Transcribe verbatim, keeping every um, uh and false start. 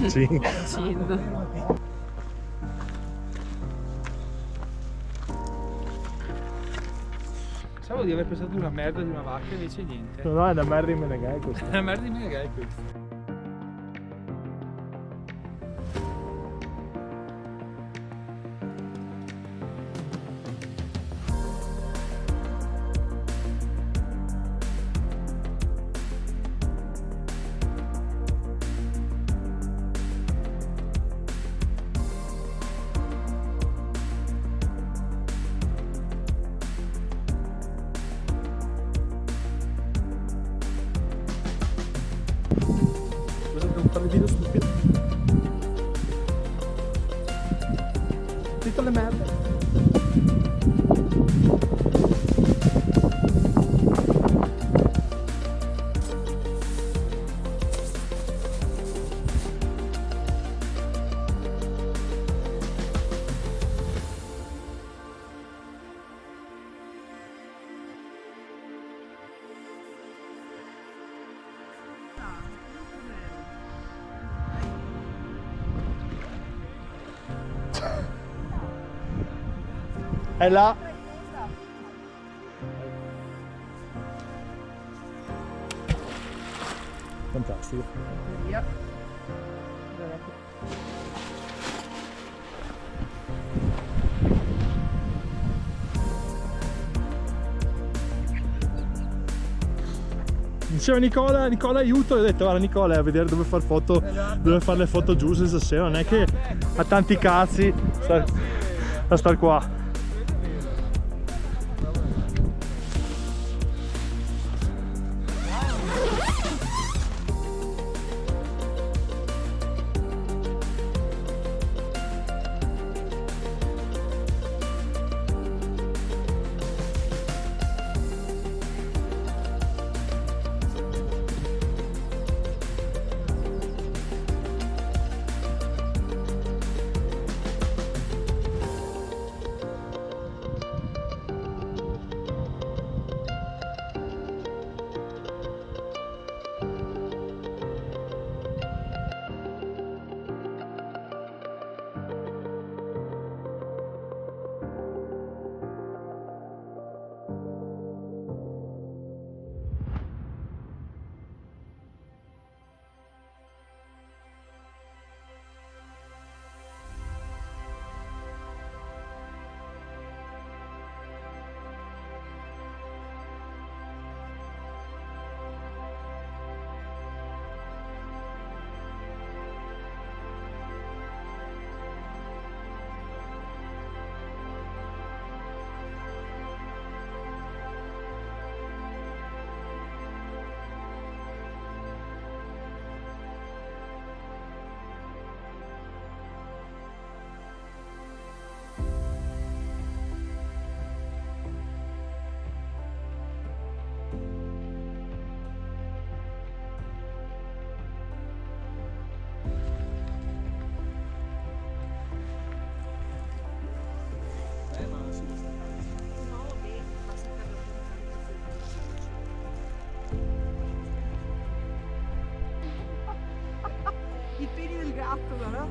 Sì. Sì. Pensavo di aver pescato una merda di una vaca, invece niente. No, no, è una merda di Meneghelli questa. È una merda di Meneghelli questa. Cosa devo fare il video stupido? Tutte le merde. È là. Fantastico. Via. Diceva Nicola, Nicola, aiuto, e ho detto: "Guarda, Nicola, è a vedere dove far foto, dove fare le foto giuste stasera, non è che ha tanti cazzi sta, a star qua." I peli del gatto, però.